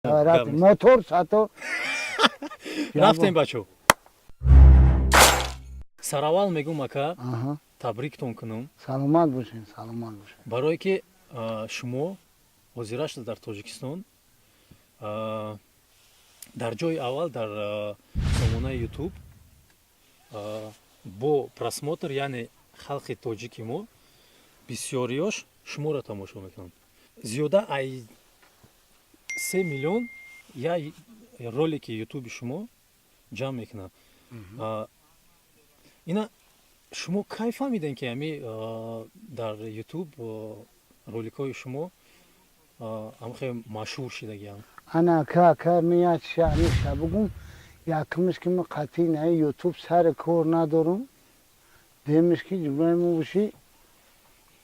Рафтем, мотор сато. Рафтем, бачо. Сараввал мегум, ака, табриктон кунум. Саломат бошед, саломат бошед. Барое ки шумо ҳозира шуда дар Тоҷикистон дар ҷои аввал дар сомонаи Ютуб бо просмотр, яъне халқи тоҷики мо бисёриёш шуморо тамошо мекунанд. Зиёда ай 3 миллион я ролики Ютуби шумо ҷамъ мекунад. Ина шумо кай фаҳмидем, ки ами дар Ютуб роликҳои шумо амхе машҳур шидагианд? Ана, ака, ака, ми як шаъниша бугум. Якумш, ки ми қатъи наи Ютуб сари кор надорум. Демиш, ки ҷумлаи мо бошӣ,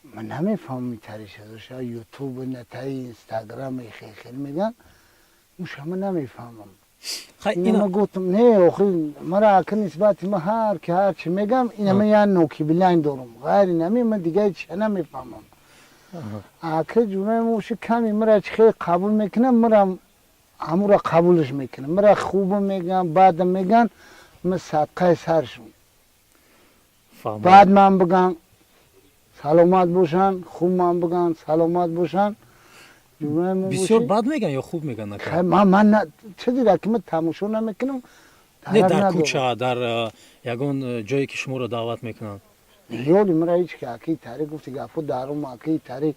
ман намефаҳмам тариша Ютуб натаи Инстаграм хел меган, муша ман намефаҳмам. Ина ма гуфтам, не, охи мара ака нисбати ма ҳар ки ҳар чи мегам, ина ман як ноки билайн дорум, ғайри нами ман дигари ча намефаҳмам. Ака, ҷумлаи мо бошӣ, ками мара чи хел қабул мекунам, марам ҳамура қабулш мекунам. Мара хубам меган, бадам меган, ма садқаи саршон. Баъд ман биган, саломат бошанд, хуб ман биган, саломат бошанд. Бисёр бад меган ё хуб меган? Ман чизира ки ман тамошо намекунам. Не, дар кӯча, дар ягон ҷое ки шуморо даъват мекунанд. Ёли мара ҳеч ки акаи тари гуфти гапҳо дарум, акаи тари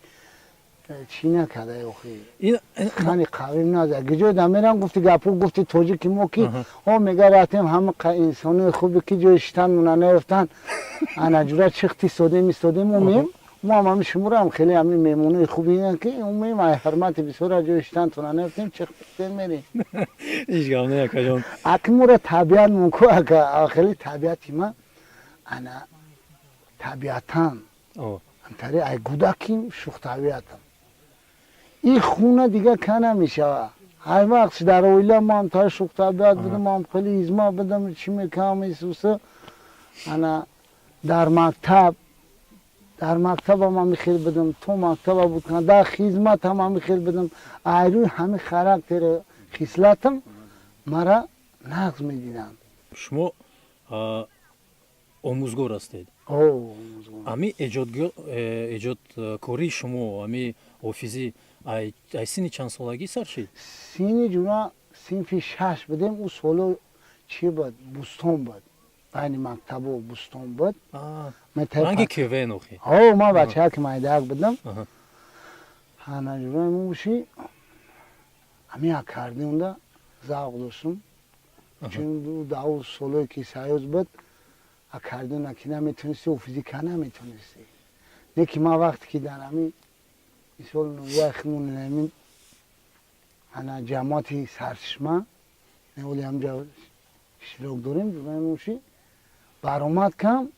чӣ накарда, охи хани қавим наза гиҷой да мерам, гуфти гапҳо, гуфти тоҷики мо ки о мега, рафтем, ҳама инсонои хубе ки ҷои шитан муна наёфтанд, ана ҷура чихти истодем, истодем, омем, мо ҳам ҳами шуморо ҳам хеле ҳами меҳмонои хубиан ки омем, ай ҳурмати бисёр ҷои шитантона наёфтем, чихтем, мерем. Ҳеҷ гап не, акаҷон. Аки моро табиат мунку, ака, хеле табиати ма ана табиатан антари ай гудаким шухтабиатам. Ин хуна дига ка намешава. Ҳар вақт дар оила ман та шухтабиат будам, ам хеле изма будам, чӣ мекардам, исуса ана дар мактаб, дар мактабам ҳами хел будам, то мактаба буд, дар хизматам ҳами хел будам. Айрӯи ҳами характери хислатам мара нағз медиданд. Шумо омӯзгор ҳастед. Ами эҷодкории шумо, ами ҳофизӣ ай синни чанд солагӣ сар шид? Синни ҷуна синфи шаш будем. Ӯ соло чӣ буд, бӯстон буд, байни мактабо бӯстон буд. Ранги КВН охи. О, ман бачаяки майдаак будам. Ана, ҷураи муши, ами аккордеонда завқ доштум, чун дар солое ки союз буд, аккордеона ки наметонисти, ҳофизӣ ка наметонисти. Не ки ман вақте ки дар ами мисол ноҳияи химон, ами ана ҷамоати Сарчишма неоли ҳамҷа иштирок дорем, ҷураи муши, баромад кам,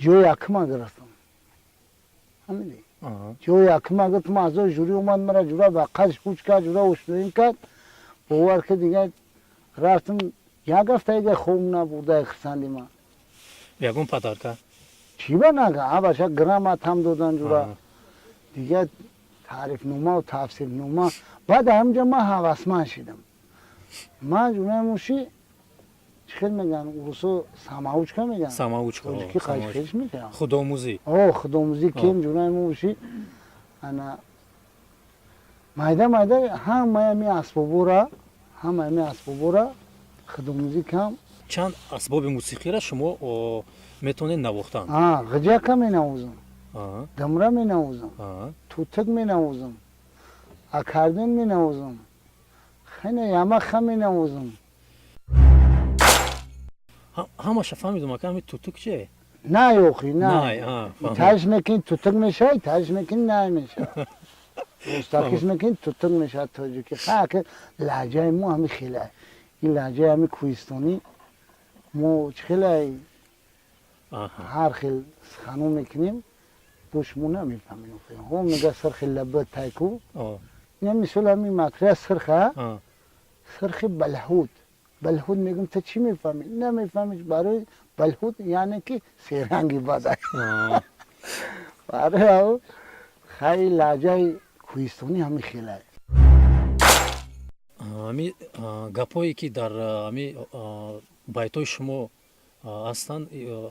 ҷои якума гирифтам. Ҳамиди ҷои якума гирифтам. Аъзои жюри омад, мара ҷура ба қадш ҳуч кард, ҷура ошноим кард. Бовар ки, дига рафтам, як ҳафта ига хоб набурда хурсанди ман. Ягон подарка? Чӣ ба нага, абаша грамотам додан, ҷура, дига таърифномаву тавсифнома. Баъд ҳамҷа ман ҳавасманд шидам. Ман, ҷураи муши, чӣ хел мегӯянд урусо, самоучка мегӯянд. Самоучка. Тоҷикӣ қайшхелш мегӯянд? Худомӯзӣ. О, худомӯзӣ кем, ҷураи муши, ана майда майда ҳамаи ами асбобора худомӯзӣ кам. Чанд асбоби мусиқиро шумо метавонед навохтан? Ғиҷака менавозам, дамра менавозам, тутак менавозам, аккордеон менавозам, хена ямаха менавозам. Ҳамаша фаҳмидум, ака, ҳами тутук че? Най, охи, най. Таш мекунӣ, тутук мешавад, таш мекунӣ, най мешавад, ростакиш мекунӣ, тутук мешавад. Тоҷики хака лаҳҷаи мо ҳами хеле, ин лаҳҷаи ҳами кӯҳистонӣ мо чӣ хеле ҳар хел суханон мекунем, бо шумо намефаҳмем. Ҳо, мега сирхи лаба тайку, ина мисол ҳами матрия сирха, сирхи балҳуд. Балҳуд мегум, ту чӣ мефаҳмӣ? Намефаҳмиш. Барои балҳуд, яъне ки серанги бада. Барои хай лаҳҷаи кӯҳистонӣ ҳами хеле. Ҳами гапҳое, ки дар ҳами байтҳои шумо ҳастанд,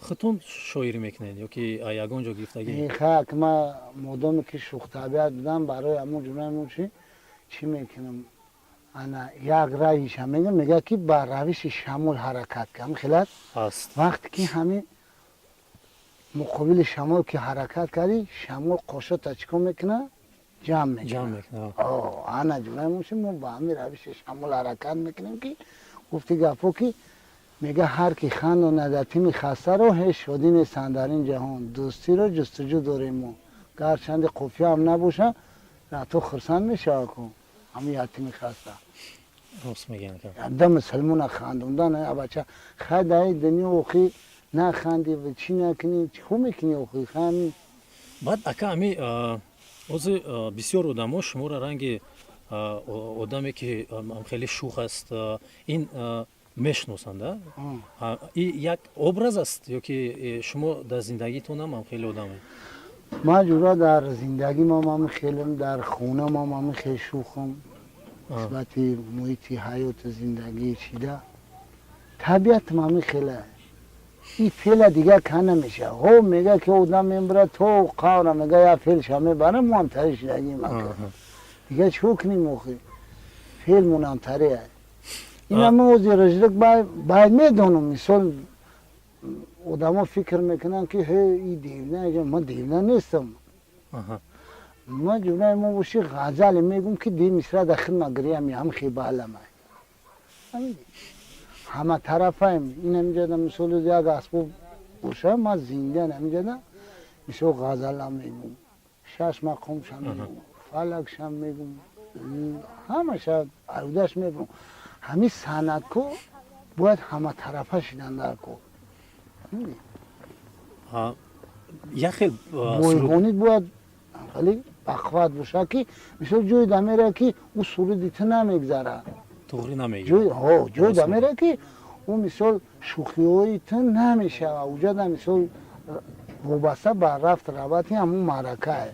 худтон шоирӣ мекунед ё ки ягон ҷо гирифтагӣ? Хак, ма модоме ки шӯхтабиат будам, барои ҳамон ҷунаи чи чӣ мекунам, ана як раиша мегам, мега ки ба равиши шамол ҳаракат кам хелат. Аст. Вақте ки ҳамин муқобили шамол ки ҳаракат кардӣ, шамол қошота чӣ кор мекунад? Ҷамъ мекунад. Ана ҷунаи мо ба ҳамин равиши шамол ҳаракат мекунем, ки гуфти гапҳо, ки мега: ҳар ки хандонад ятими хастаро, ҳеҷ шодӣ нестанд дар ин ҷаҳон. Дӯстиро ҷустуҷӯ дорем мо, гарчанде қофияам набоша, то хурсанд мешава ку ҳамин ятими хаста. Рост мегӯян. Да мусалмона хандондан, бача, хай, даи дунё охи наханди, чӣ накунӣ, чӣ хуб мекунӣ охи хами. Баъд, ака, ами ҳозир бисёр одамо шуморо ранги одаме, ки хеле шух аст, ин мешиносанд. И як образ аст ё ки шумо дар зиндагитонам ҳам хеле одаме? Ман, ҷура, дар зиндагимам ҳами хелем, дар хонамам ҳами хел шухам. Нисбати муҳити ҳаёту зиндагӣ чида табиатам ҳами хела. И феъла дигар ка намешава. Ҳо, мега ки одам мебара то қавра, мега я феълша мебара, мо ҳам тари шидагим. Дигар чӣ кунем охи, феълмонам тари. Ина мо ози режлик бояд медонам. Мисол, одамо фикр мекунанд, ки ҳе, и девна. Ман девна нестам. Ма, ҷураи мо боши, ғазале мегум, ки ди мисра да хидма гирям, ҳам хебалама ҳама тарафаем. Ин ҳамиҷада, мисол, як асбоб боша, ма зинда ҳамиҷада, мисол, ғазалам мегум, шаш мақомшам мегум, фалакшам мегум, ҳамаша арудаш мебурам. Ҳамин санъатко бояд ҳаматарафа шидан дар кор. Як хел бойгонит бояд хеле бақувват боша, ки мисол ҷое дамера, ки ӯ суруди ту намегзара. Туғри намегирад. Ҷое дамера, ки ӯ, мисол, шӯхиҳои ту намешава. Уҷада, мисол, вобаста ба рафт равати ҳамун маъракае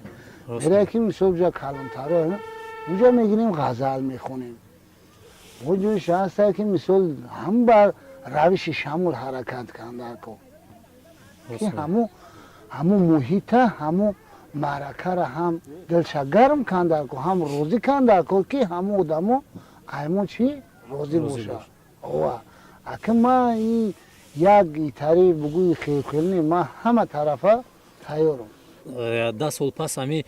мерае, ки мисол уҷа калонтаро уҷа мегирем, ғазал мехонем. Бо ҷоиш ҳастае, ки мисол ҳам бар равиши шамол ҳаракат кунанд дар кор, ки ҳамун муҳита, ҳамун маъракара ҳам дилша гарм кунанд дар кор, ҳам розӣ кунанд дар кор, ки ҳамун одамо аймон чӣ розӣ боша. Ова, ака, ма и як итари бугӯи хелхел не, ман ҳама тарафа тайёрам. 10 сол пас ҳами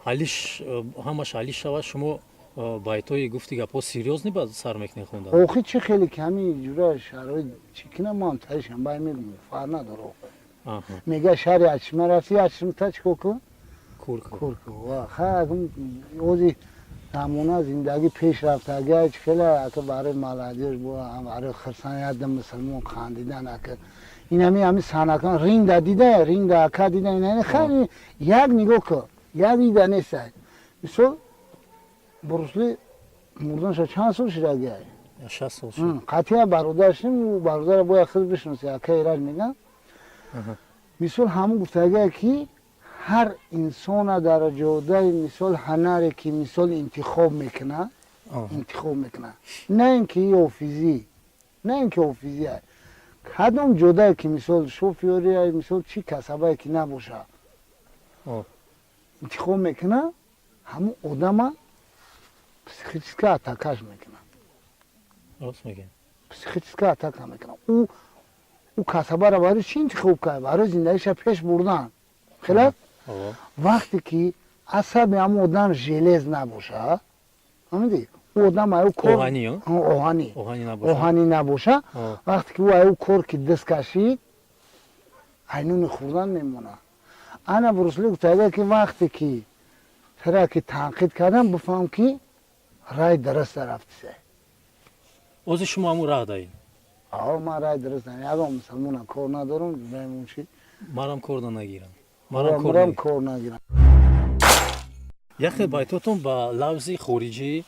ҳалиш ҳамаш ҳалиш шавад, шумо байтҳои гуфти гапҳо серьёзный ба сар мекунед хондан? Охи, чӣ хеле ки ҳами ҷура шароит чӣ кунам, ман таришам бай мегум, фарқ надора охи. Мега шаҳри ачма рафти, ачмта чӣ кор кун? Кур кун. Кур кун. Ха, ози замона зиндагӣ пеш рафтага, чӣ хеле, ака, барои молодёжь, барои хирсан ядда мусулмон хандидан, ака, инами ҳами санъаткон ринда дида, ринда, ака, дида, ина хеле як нигоҳ кун, як дида нестай. Мисол, Брусли мурданша чанд сол шидагиай? 60 сол шуд. Қатъия бародаршим, ӯ бародара бояд худ бишноси, ака Ираҷ меган. Мисол, ҳамун гуфтагие, ки ҳар инсона дар ҷодаи, мисол, ҳунаре ки, мисол, интихоб мекунад, интихоб мекунад, на ин ки офизӣ, на ин ки офизӣ, кадом ҷодае ки, мисол, шофёрия, мисол, чӣ касабае ки набошад, интихоб мекунад, ҳамун одама психическа атакаш мекунад. Рост мегӯед. Психическа атака мекунад. Ӯ касабаро барои чӣ интихоб кард? Барои зиндагиша пеш бурдан, хеле. Вақте ки асаби ҳамун одам желез набоша, фаҳмидӣ, ӯ одам аю кор оҳанӣ. Оҳанӣ. Оҳанӣ набошад. Оҳанӣ набоша, вақте ки ӯ аю кор ки даст кашид, айнуни хӯрдан мемонад. Ана Брусли гуфтага, ки вақте ки тара ки танқид кардам, бифаҳм, ки рай дуруста рафтиса. Ози шумо ҳамун раҳ даед? Ао, ман рай дуруст, ягон мусалмона кор надорам, бемончи. Марам кор да нагирам, марам кор. Марам кор нагирам. Яхе байтотон ба лафзи хориҷӣ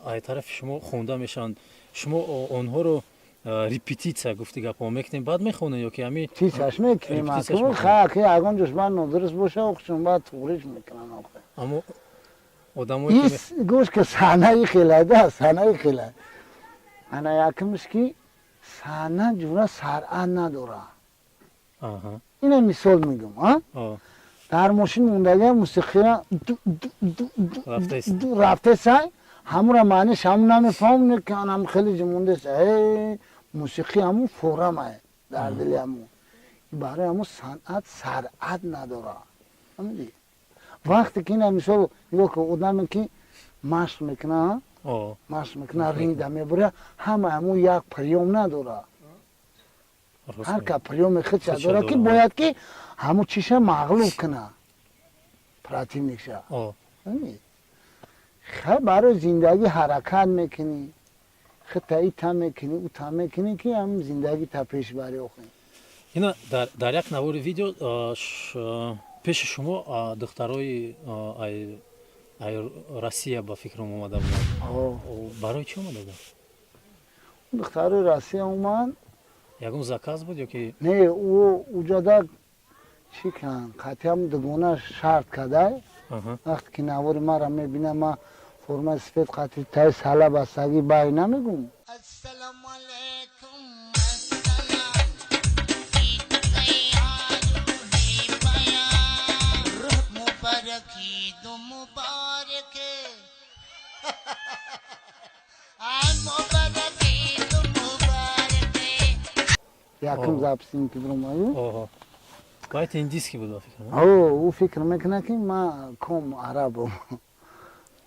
ай тарафи шумо хонда мешаванд. Шумо онҳоро репетитсия, гуфти гапҳо, мекунем, баъд мехонед ё ки ҳами? Чизаш мекунем. Репетитсияш. Ха, ки ягон ҷош баъд нодуруст боша, охшон баъд туғриш мекунам охе. Аммо Одамое ки Гӯш ки, саҳнаи хелада, саҳнаи хела. Ана якмш ки саҳна ҷура саръат надора. Ина мисол мегӯм, а? Дар мошин мондага мусиқия Рафтест. рафтесай, ҳамура маъниш ҳаму намефаҳмам, не ки анам хеле ҷимондес, э мусиқӣ ҳаму форамае дар дили ҳаму. Барои ҳаму санъат саръат надора. Фаҳмидӣ? Вақте ки ина мисол нигоҳ кун, одаме ки машқ мекуна, машқ мекуна, ринг да мебуря, ҳама ҳаму як приём надора. Ҳар ка приёми худша Худша дора, ки дора. бояд ки ҳаму чиша мағлуб куна, противник ша. Фаҳмидӣ? Хай, барои зиндагӣ ҳаракат мекунӣ, худта ита мекунӣ, ута мекунӣ, ки ҳам зиндагита пеш барӣ охӣ. Ина дар як навори видео пеши шумо духтарои ай Россия ба фикрам омада буданд. Барои чӣ омада буданд? Духтарои Россия омад. Ягон заказ буд ё ки? Не, ӯ уҷада чӣ кан, қатъиам дугона шарт кадай. Вақте ки навори мара мебинам, ма формаи сифед қатъи таи сала бастагӣ бай намегум. السلام عليكم السلام عيد تیار ہے بیان مبارک عید مبارک مبارک عید مبارک. Якум запись ки биромаю. Байти индийский буд ба фикрам. Ӯ фикр мекунад, ки ма ком арабам.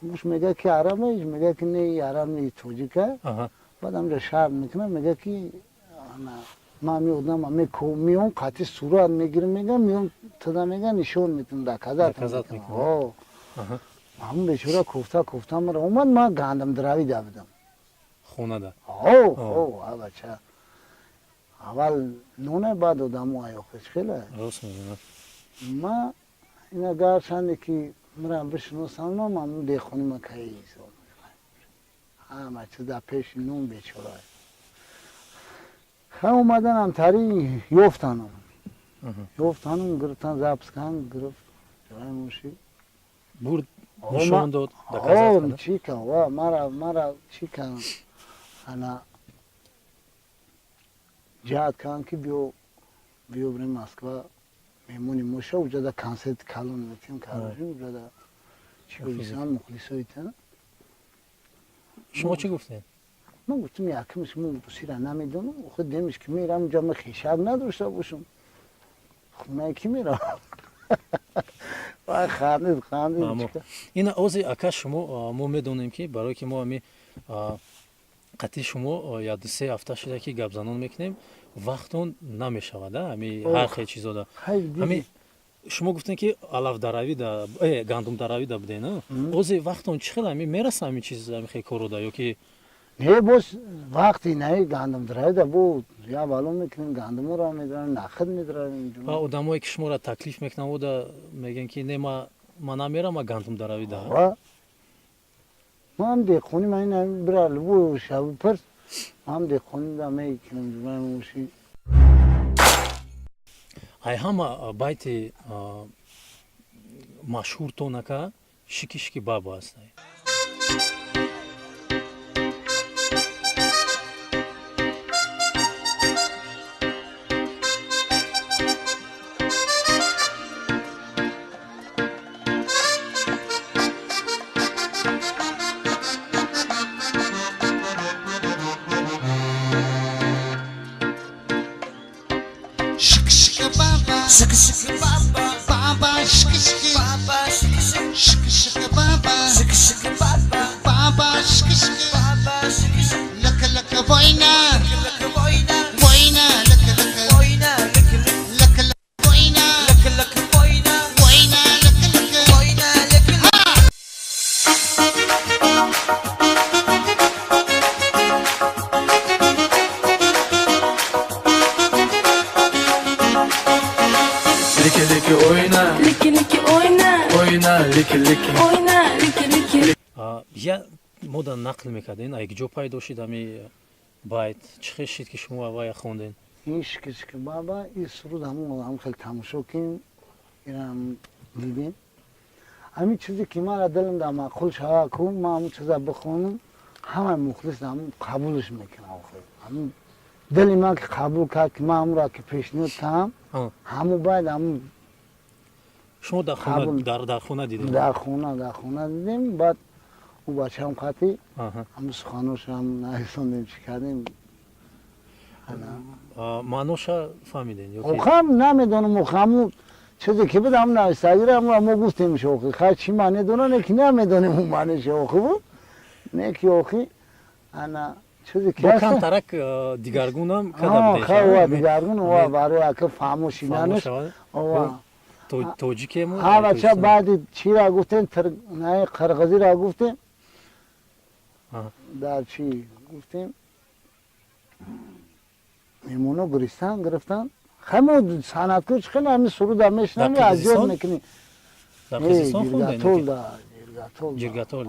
Муш мега, ки араб, мега, ки не, араб не, тоҷика. Баъд ҳамҷа шарт мекунад, мега, ки ма ами одам меом, қатъи сурат мегирам, мега, меом туда, мега, нишон метунам, доказать. Доказать. Ҳамун бечора кофта кофта мара омад, ма гандамдравӣ да будам. Хонада? Бача, аввал ноне, баъд одамо аёхеш хеле. Рост мегӯям. Ма ина гарчанде ки мирам бишиносам, ҳамун деҳқони ма каи ҳисоб, ҳама чиз дар пеши нон бечора. Ха, омаданам тари ёфтанам, ёфтанам, гирифтан, запись кан, гирифт ҷои моши. Бурд, нишон дод, доказать. Чӣ кан ва мара чӣ кан, ана ҷаҳд кан, ки биё, биё бирем Москва, меҳмони моша, уҷада консерти калон метем, короче, уҷада чӣ гӯисан мухлисоита. Шумо чӣ гуфтед? Ман гуфтам, якмиш мо русира намедонам, худ демиш ки мерам уҷа, ма хешак надошта бошам, хонае ки мерам. Хандид, хандид. Ина ози, ака, шумо, мо медонем, ки барое ки мо ами қатъи шумо як ду се ҳафта шуда, ки гапзанон мекунем, вақтон намешавад ами ҳар хел чизода. Ами шумо гуфтем, ки алафдаравида, гандумдаравида буден, ози вақтон чӣ хел ами мераса ами чиз, ами хел коруда ё ки? Не, боз вақти наи гандумдаравида бо я бало мекунем, гандуморо медравем, нахид медравем. Ва одамое, ки шуморо таклиф мекунанд, ода мегӯянд, ки не, ма намерам, ма гандумдаравида? Ман деҳқонӣ, ман ин бира любой шаби пирс, ман деҳқонӣ да мекунам ҷумаи. Ай ҳама байти машҳуртон, ака, «Шики шики баба» аст. Shk shk baba, shk shk baba, baba shk shk baba, shk shk shk shk baba, shk shk baba, baba shk shk baba, shk shk lak lak voyna, lak voyna, voyna lak lak voyna, lak lak lak voyna, lak lak voyna, voyna lak lak voyna lak ha. Liki liki oyna, Liki liki oyna, oyna liki liki. Oyna liki liki. Я мода нақл мекардем, ай куҷо пайдо шуд ами байт, чӣ хел шид, ки шумо аввая хондем? Ин «Шики шики баба», ин суруд ҳамон ҳам хел тамошо кунем, инам дидем. Ҳамин чизе ки мара дилам дар маъқул шава ку, ман ҳамун чиза бихонам, ҳамаи мухлис ҳамун қабулш мекунам. Охир ҳамун дили ман ки қабул кард, ки ман ҳамунро ки пешниҳод кардам, ҳамун бояд ҳамун. Шумо дар хона, дар хона дидем? Дар хона дидем. Баъд ӯ бачаам қатӣ ҳамун суханошам нарисондем, чӣ кардем. Маъноша фаҳмидем? Охам намедонам. Охаму чизе ки буд, ҳамун нависагира мо гуфтем охи, хай, чӣ маъне дора, не ки намедонем ӯ маънеша охи буд, не ки охи ана чизе ки бо камтарак дигаргунам када. Дигаргун ва барои ака фаҳму шинанаш. Тоҷикему. Ҳа, бача, баъди чира гуфтем, қирғизира гуфтем, дар чӣ гуфтем, мемоно гиристан гирифтан. Хамо санъаткор чи хеле ҳамин суруда мешунавӣ, азёд мекунӣ. Ҷиргатол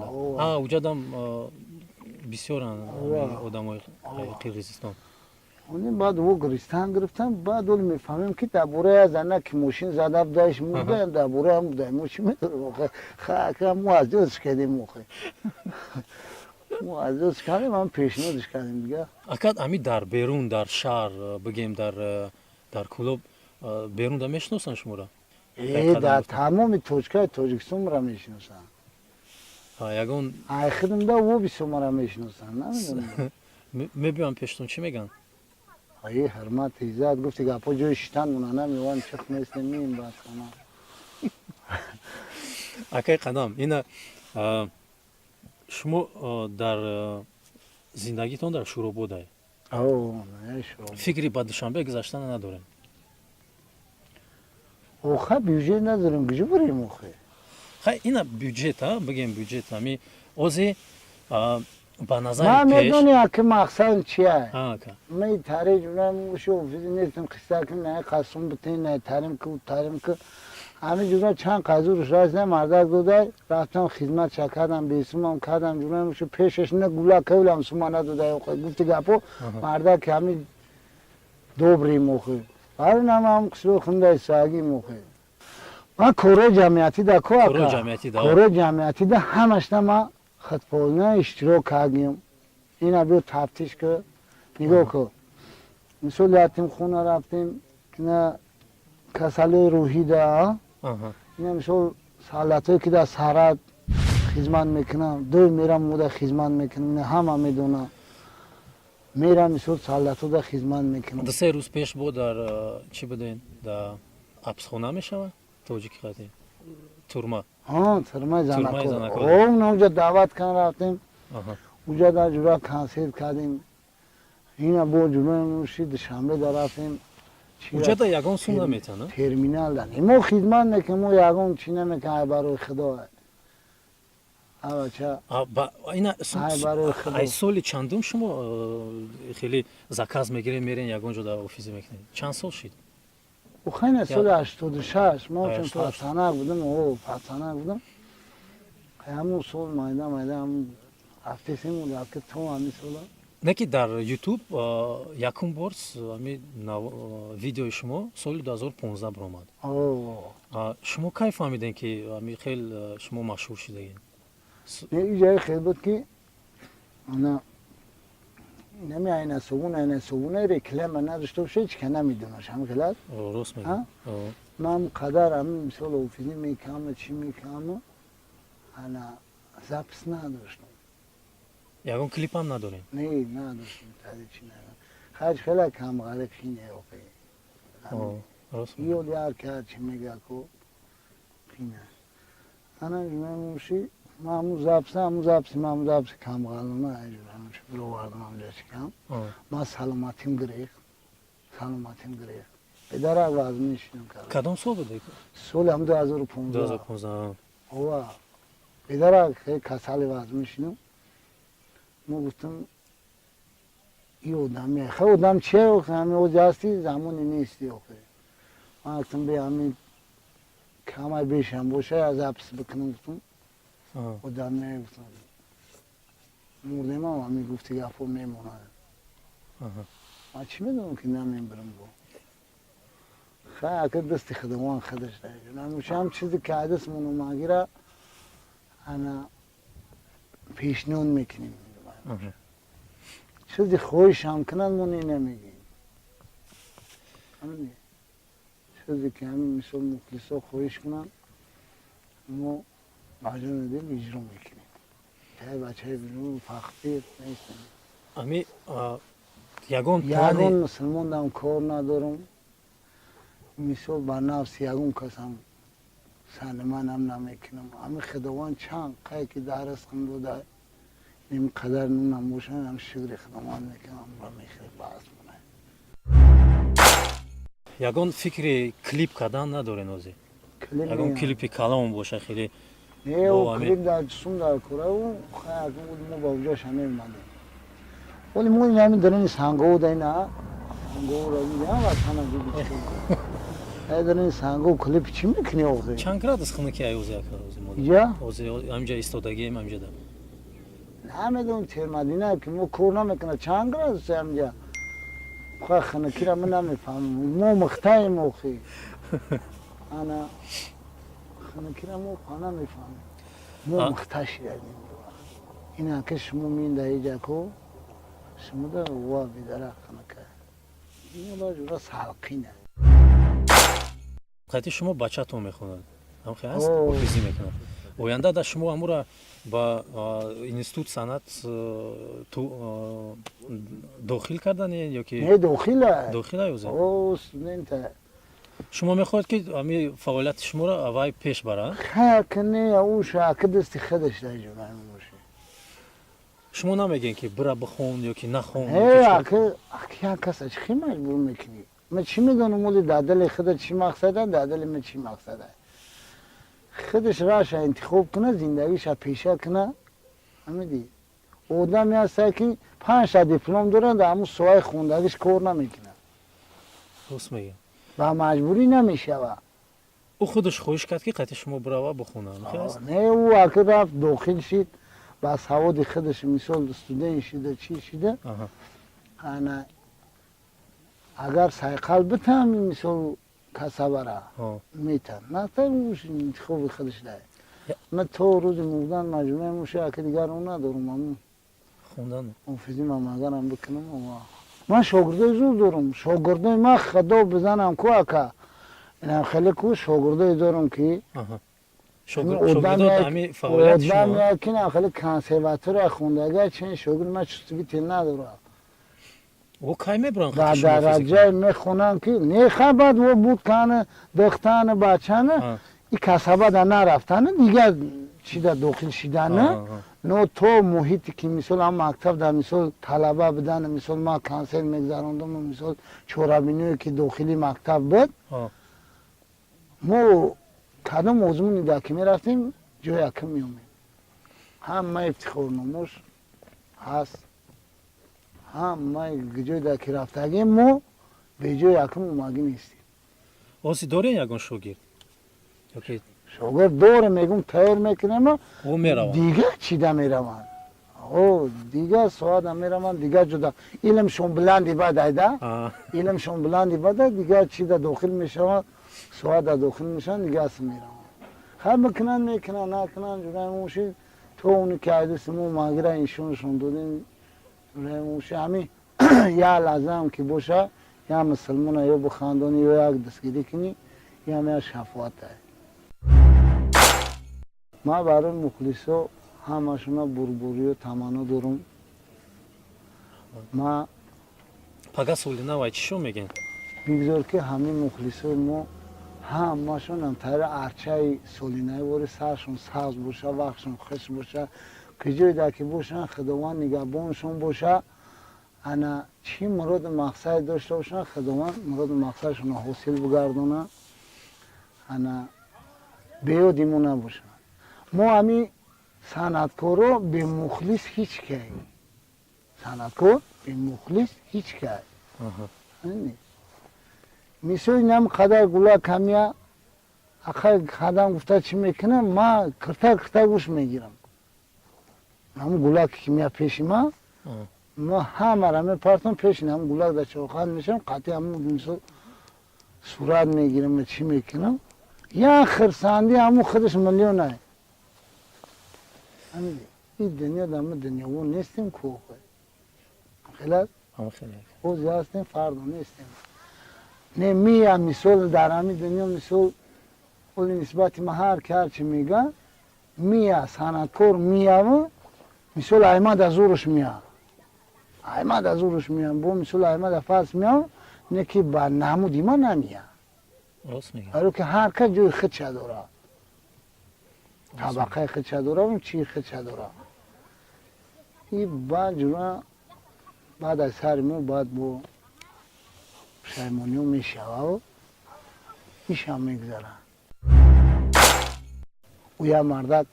уҷадам бисёранд одамои Қирғизистон. Баъд во гиристан гирифтан. Баъд оли мефаҳмем, ки дар бораи зана ки мошин зада будаиш мурда, дар бораи ҳам буда. Мо чӣ медонем? Мо азёдш кардем охе, мо азёдш кардем, ҳам пешниҳодш кардем дига. Акад, ами дар берун, дар шаҳр бигем, дар Кӯлоб, берунда мешиносанд шуморо? Дар тамоми точкаи Тоҷикистон мара мешиносанд. Ягон Ай хидмда во бисёр мара мешиносанд, намедонам. Мебиён пештон, чӣ мегӯянд? Ай, ҳурмат, иззат, гуфти гапҳо, ҷои шитан мона намеван, чих местем, мием баъд хона. Акай Қадам, ина шумо дар зиндагитон дар Шӯрободай, фикри ба Душанбе гузаштана надорем? Оха, бюҷет надорем, куҷо бурем охе? Хай, ина бюҷет, а бигем бюҷет, ами ози ба назари Ман пеш медони, аки, мақсад чия? А, ака. Ми тари ҷура офиси нестем, қисса ки не қасум битен, не тарим ки тарим ки ҳамин ҷура чанд қазур шуд, мардак додай, рафтам, хизмат ша кардам, бесумам кардам. Ҷура шу пешаш не гула кавлам сума надодай, гуфти гапо, мардак ҳамин добрый мохи, бари намам қишлоқ хундай саги мохи. Ман кораи ҷамъиятӣ да ко, Кораи ҷамъиятӣ да. Кораи ҷамъиятӣ да ҳамашна ман худполна иштирок кардем. Ина биё, тафтиш ки, нигоҳ кун. Мисол, ятимхона рафтем, ина касалиҳои рӯҳӣ да, ина мисол солдатое ки дар сарҳад хизмат мекунам, дой мерам, мода хизмат мекунам, ина ҳама медонам, мерам, мисол, солдатода хизмат мекунам. 2-3 рӯз пеш бо дар чӣ буден, дар абсхона мешавад тоҷики қати, турма. Турмаи Турмаи Занакор. Занакор. Уҷа даъват кан, рафтем. Уҷа дар ҷура консерт кардем. Ина бо ҷураи Душанбе да рафтем. Уҷада ягон сум наметана? Терминал да мо хизмат мекунем, мо ягон чӣ намекунем, ай барои худо, авача. Ина Ай, барои худо. Ай соли чандум шумо хеле заказ мегирем, мерен, ягон ҷо дар офисе мекунед? Чанд сол шид? Ухайна, соли 86 мо чун 86. пацанак будам, о, пацанак будам, ҳамун сол майда майда ҳамун рафтесем ки то ҳамин сола. Не ки дар Ютуб якум бор ҳами видеои шумо соли 2015 баромад. О. Шумо кай фаҳмидем, ки ҳами хел шумо машҳур шудагин? Не, иҷае хел буд, ки ана нами айна собун, айна собуна реклама надошта боша, ҳеч ка намедонаш, ҳам хел аст. О, рост А? мегӯ. О. Ман қадар ҳамин мисол офисӣ мекаму, чӣ мекаму, ана запись надоштам. Ягон клипам надорем? Не, надоштам, тади чӣ надорам, хаҷ хела камғари қине охе. О, рост мегӯ. Ёл яр ка чӣ мега ко қина. Ана мемуши ма ҳамун записа, ҳамун записи ма, ҳамун записи камғалона айҷурамуш бировардам, ҳамҷа чикам. Ман саломатим гирехт, саломатим гирехт, педарак вазмин шидам кардам. Кадом сол буд? Соли ҳам 2015. 2015. Ова, педарак хеле касали вазмин шидам. Мо гуфтам, и одами хе, одам чие охе, ҳами ози ҳасти, замони нести охе. Ман гуфтам, бе ҳами камай бешам боша, я запись бикунам, гуфтам. Одаме, гуфтам, мурдемам, ҳами гуфти гапҳо мемонад. Ман чӣ медонам, ки намембирам бо хай, ака, дасти худованд худаш. Ҳам чизи ки айдастмон омагира. Ана пешниҳод мекунем. Чизи хоҳишам кунанд, мо не намегӯем. Фаҳмидӣ? Чизе ки ҳамин мисол мухлисо хоҳиш кунанд, мо ба ҷони дил иҷро мекунем. Чай бачаи берун фахтир нестем. Ами ягон Ягон плани мусулмондам кор надорам. Мисол, ба нафси ягон касам салиманам намекунам. Ами Худованд чанд қай ки дар ризқам дода, ин қадар нунам бошад, ам шукри Худованд мекунам ва мехӯрем, баҳс монад. Ягон фикри клип кардан надорен ҳозир? Ягон клипи калон боша хеле? Не. Бо Ӯ клип дар сум дар кора, ӯ мо ба уҷаша намемонем. Вале мо ин ҳамин дарини сангово да ина сангоро дидам, ватана диди. Дарини санго клип чӣ мекунӣ охи? Чанд градус хунуки ай ҳозир, ака, ҳозир мо? Я? Ҳозир ҳаминҷа истодагием, ҳаминҷада. Намедонам, термадина ки мо кор намекунад. Чанд градус ҳамҷа? Хай, хунукира ман намефаҳмам. Мо мухтаем охи. Ана хунукира мо намефаҳмем. Мо мухта шидагим. Ина ки шумо минда иҷа ко шумо да ва бидара хунука. Мо да ҷура салқина. Қайти шумо бачатон мехонад, ҳамхе ҳаст? О. Ҳофизӣ мекунад. Оянда да шумо ҳамура ба институт санъат ту дохил кардане ё ки? Не, дохила. Дохила ӯза? О, студента. Шумо мехоҳед, ки ами фаъолияти шуморо аввай пеш барад? Хай, ки не, ӯша аки дасти худаш дар ҷура боше. Шумо намегӯед, ки бира бихон ё ки нахон? Э, аки, аки, як каса чӣ маҷбур мекунӣ? Ман чӣ медонам, оли дар дили худа чӣ мақсада, дар дили ман чӣ мақсада. Худаш раша интихоб куна, зиндагиша пеша куна. Ҳамиди, одаме ҳаста, ки панҷта диплом дорад, дар ҳамун соҳаи хондагиш кор намекунад. Рост мегӯед. Ба маҷбурӣ намешавад. Ӯ худаш хоҳиш кард, ки қайти шумо бирава бихона, ҳамхе аст? Не, ӯ аки рафт, дохил шид, ба саводи худаш, мисол, студент шида, чӣ шида. Ана агар сайқал битам, мисол, касабара метан на, интихоби худаш дай. Ман то рӯзи мурдан маҷмӯаи муша, аки дигар он надорум, амн. Хондан. Ҳофизимам агарам бикунам. Ман шогирдои зуд дорум. Шогирдои ман, худо бизанам ку, ака, инам хеле ку шогирдое дорум, ки Шогирдот ами фаъолияти шумо? Одаме ки инам хеле консерватория хондага, чен шогирд ман чувствитель надорам. Ӯ кай мебуранд? Ба дараҷае мехонанд, ки нехабад во буд кани духтани бачани и касабада нарафтани, дигар чида дохил шидани, но то муҳите ки, мисол, ҳам мактаб дар, мисол, талаба будани, мисол, ман консерт мегзарондам, мисол, чорабиное ки дохили мактаб буд, мо кадом озмуни дар ки мерафтем, ҷои якум меомем. Ҳама ифтихорномош ҳаст. Ҳамаи ҷой дар ки рафтагем, мо беҷои якум омагӣ нестем. Ози дорем ягон шогирд ёки? Шогирд дорем, мегум, тайёр мекунем. Ӯ мераванд? Дигар чида мераванд, о, дигар соата мераванд, дигар ҷуда илмшон буланди бадайда, илмшон буланди бада, дигар чида дохил мешаванд, соата дохил мешаванд, дигар ас мераванд. Хай, мекунанд, мекунанд, накунанд, ҷураи муши то оне ки айдиси мо магира иншоншон додем. Ҷураи муши ҳами як лаҳзаам ки боша, я мусулмона ё бихандонӣ, ё як дастгирӣ кунӣ, ям як шафоата. Ман барои мухлисо ҳамашона бурбуриё таманно дорум. Ман Пага соли навай чӣ шо мегӯен? Бигзор, ки ҳамин мухлисои мо ҳамашонам тари арчаи солинавори саршон сабз боша, вақтшон хуш боша, куҷое дар ки бошанд, Худованд нигаҳбоншон боша. Ана чӣ муроду мақсаде дошта бошанд, Худованд муроду мақсадшонро ҳосил бигардона. Ана беёди мо набошанд. Мо ҳами санъаткоро бемухлис ҳеҷ кай, санъаткор бемухлис ҳеҷ кай. Мисол, инам қадар гула камия ақай қадам гуфта чӣ мекунам, ма кирта кирта гӯш мегирам. Ҳамун гулаке ки меяд пеши ман, ма ҳамара мепартам, пеши ҳамун гулак дар чорхат мешавам, қатъи ҳамун, мисол, сурат мегирам, чӣ мекунам, як хирсандӣ ҳамун худаш миллионай. Фаҳмидӣ? Ин дунё дар мо дунёво нестем ку охе. Хеле Ҳама хеле. Ҳозир ҳастем, фардо нестем. Не мия, мисол, дар ҳамин дунё, мисол, оли нисбати ма ҳар ки ҳарчи мега, мия санъаткор мияву, мисол, аймад аз зурш мия, аймад аз зурш мия, бо, мисол, аймад фас мия, не ки ба намуди ма намия. Рост мегӯ. Баро ки ҳар кас ҷои худша дорад, табақаи худша дорад, чии худша дорад. И баъд ҷура баъд аз сари мо баъд бо пушаймониҳо мешававу ишам мегузарад. Ӯ як мардак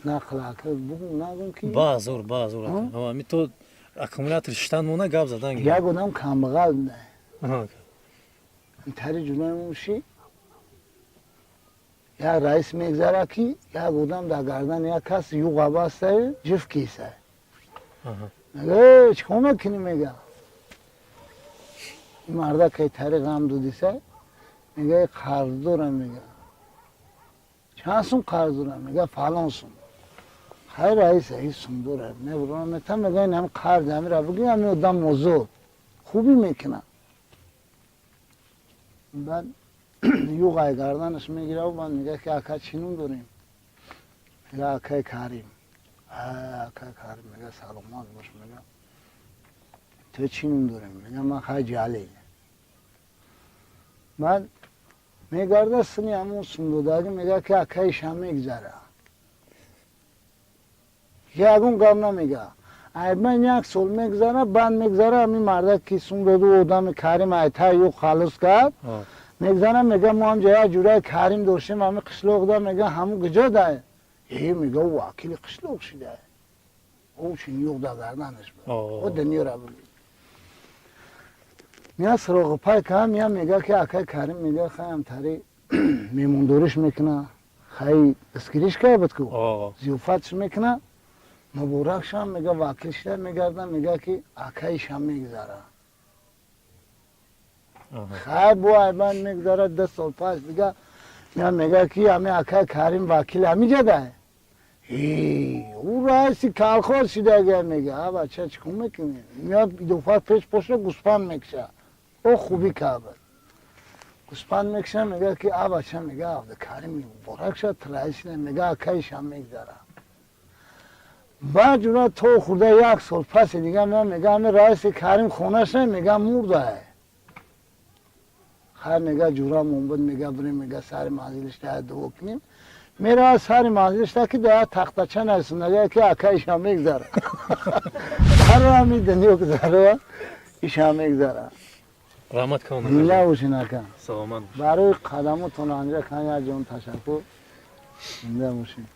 нақл бугум, нагум ки. Баъзур, баъзур. Ҳа? Ми то аккумулятор шиштан мона, гап задан. Як одам камбағал буда. Аҳа. Тари ҷунаи муши як раис мегзара, ки як одам дар гардани як кас юға бастаю ҷиф киса. Мега: «Чикор мекунӣ?» Мега, ин мардак кай тари ғам дудиса, мега: «Қарз дорам». Мега: «Чанд сум қарз дорам?» Мега: «Фалон сум». Хай, раиса ин сум дора, мебурам, мета. Мега: «Ин ҳами қарз ҳамира бигӯ, ҳами одам озод хубӣ мекунад». Баъд юғай гарданаш мегираву баъд мега ки: «Ака, чӣ ном дорем?» Мега: «Акай Карим». «Акай Карим», мега, «саломат бош». Мега: «Ту чӣ ном дорем?» Мега: «Ман хай Ҷалил». Баъд мегарда сини ҳамон сумдодагӣ, мега ки: «Акаиша мегзара, ягон гап намега». Айбан як сол мегзара, баъд мегзара, ҳамин мардак ки сум доду одами Карим айта ю халос кард. Мегзара, мега: «Мо ҳамҷа як ҷураи Карим доштем ҳами қишлоқ да». Мега: «Ҳамун куҷо да?» Э, мега, ӯ вакили қишлоқ шуда, ӯ чин юғ да гарданаш буд. О, дунёра буд. Мия суроғи пай ка мия, мега ки: «Акай Карим», мега, хаям тари меҳмондориш мекуна, хай дастгириш кай буд ку, зиёфатш мекуна, муборак шам. Мега, вакил шуда мегарда, мега ки: «Акаишам мегзара». Хай, бо айбан мегзара, 10 сол пас дига мея, мега ки: «Ами акай Карим вакил ҳамиҷа да?» Ӯ раиси колхоз шидага. Мега: «А бача, чӣ кор мекунӣ?» Мея, идофа пеш поша гӯспанд мекша, о хубӣ кабад, гӯспанд мекша. Мега ки: «А бача», мега, «Абдукарим муборак шад, раис шуда». Мега: «Акаишам мегзара». Баъд ҷура то хурда як сол паси дига мея, мега: «Ами раиси Карим хонаша?» Мега: «Мурдае». Хай, мега, ҷурамон буд, мега, бирем, мега, сари манзилиш да дуо кунем. Мерава сари манзилиш да, ки да тахтача насунага ки: «Акаиша мегзара». Ҳарами дунё гузарова, иша мегзара. Раҳмат калон. Зинда бошин, ака. Саломат. Барои қадамотон анҷа кан як ҷон ташаккур, зинда бошин.